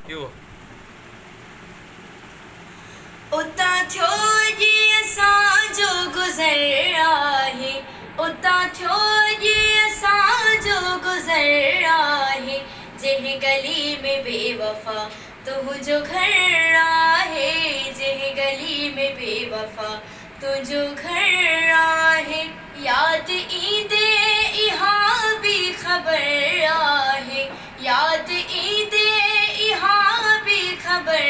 ڪيو. اتان ٿيو اڄ اسان جو گذر آهي اتان ٿيو اڄ اسان جو گذر آهي جنهن گلي ۾ بيوفا تنهنجو گهر آهي جنهن گلي ۾ بيوفا تنهنجو گهر آهي ياد ايندي اها به خبر آهي ياد ايندي اها به خبر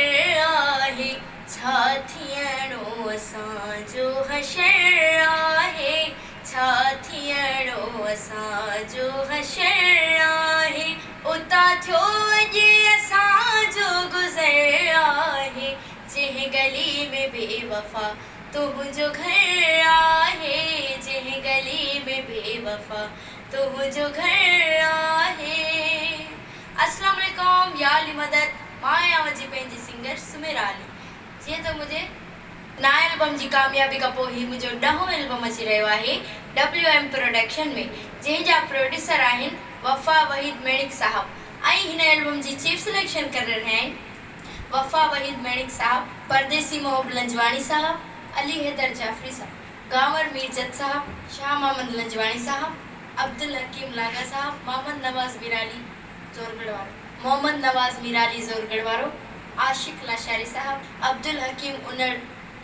آهي ڇا ٿيڻو اسان جو حشر آهي ڇا ٿيڻو اسان جو حشر آهي اتان ٿيو اڄ اسان جو گذر آهي جنهن گلي ۾ بيوفا تنهنجو گهر آهي جنهن گلي ۾ بيوفا تنهنجو گهر آهي. اسلام عليڪم يا علي مدد مان آهيان اوهان جي پنهنجي سنگر سميرا علي جيئن ته منهنجي نائين البم جي ڪاميابي کان پوء هي منهنجو ڏهون البم اچي رهيو آهي ڊبليو ايم پروڊڪشن ۾ جنهن جا پروڊيوسر آهن وفا وحيد ميڻڪ صاحب ۽ هن البم جي چيف سليڪشن ڪري رهيا آهن وفا وحيد ميڻڪ صاحب، پرديسي محب لنجواڻي صاحب، علي حيدر جعفري صاحب. گانور ميرجت صاحب، شاهه محمد لنجواڻي صاحب، عبدالحڪيم لاگا صاحب، محمد نواز ميرالي زورڳڙ وارو، محمد نواز ميرالي زورڳڙ وارو، عاشق لاشاري صاحب، عبدالحڪيم انڙ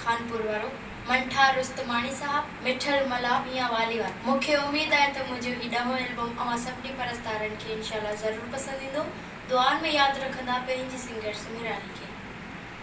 خانپور وارو، منٺار رستماڻي صاحب، مٺل ملاح ميان والي وارو. مون کي اميد آهي ته منهنجو هي ڏهون البم اوهان سڀني پرستارن کي انشاء الله ضرور پسند ايندو. دعائن ۾ ياد رکندا پنهنجي سنگر سمير علي کي.